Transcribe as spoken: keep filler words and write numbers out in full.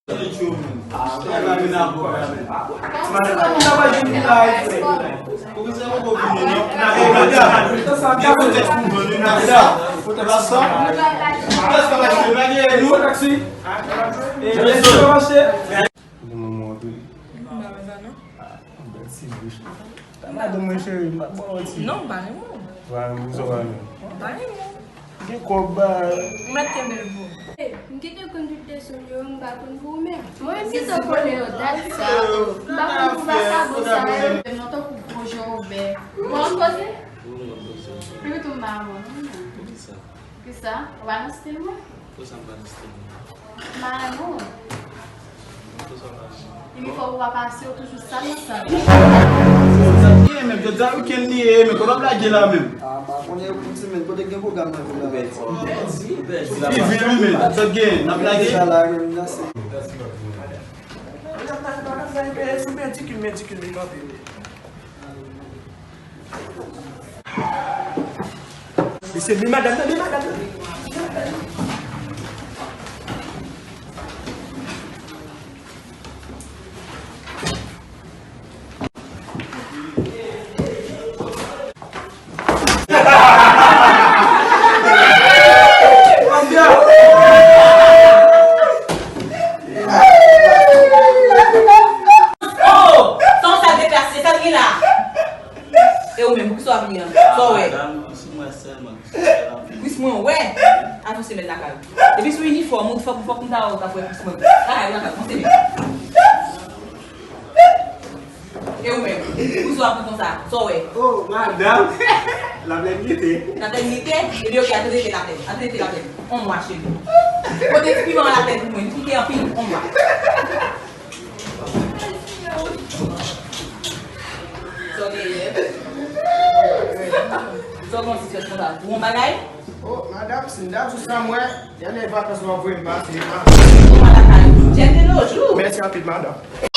Li manman w anpil. Bèl ti bouch. Madanm mwen cheri, m ap ba w ti. Non, m pa renmen w. Ou pa renmen m, sa w pa renmen m? M pa renmen w. Gen kòb ba. Ou mèt kenbe l pou ou. M gentan konn tout leson yo, m pa konn pou ou menm. Mwen menm gentan konnen yo dat sa. M pa konn pou vakabon sa yo. Non, tankou gwo Jewovè. Bon, koze? Pou tout maman. Kisa? Ou pa nan stil mwen? Pou sa m pa nan stil mwen? Madanm ou. Pou sa m pa nan stil mwen? Epi fò ou pa pase, ou toujou sal nan sal. Sa t gen menm, jodi a weekend li ye, men kote w ap lage la menm? Ah, m pa konnen pou ti men, kote gen pwogram nan vin la. Ou pèdi, ou pèdi la. Li vin wi men, sa t gen, n ap lage. Deja la menm nan se. Mesye, men madanm nan, men madanm nan. Oh! Sa yon sal deklase, sa l gen la? E ou menm, poukisa w ap ri an? Sa w wè? Madanm, si mwen sèlman. Kwis mwen wè. Avan semèn lakay ou. Depi sou inifòm ou, fòk, fòk m ta wè ou t ap wè kwis mwen. Lakay ou, lakay ou, avan semèn. E ou menm? Kwis ou ap konsa. Sa w wè? Oh, madanm. Laplè n rete. Laplè n rete? Epi oke, atann rete laplè. Atann rete laplè. On mwa, cheri. Pote ti piman an laplè pou mwen. Li piké anpil. On mwa. Sa w genyen? Sa w gen yon sitiyasyon konsa? Ou yon bagay? Oh, madanm, si m ta di w sa m wè, yè nan vakans w ap voye m pase, ah. Ou pa ta ka jete lojou. Mèsi anpil, madanm.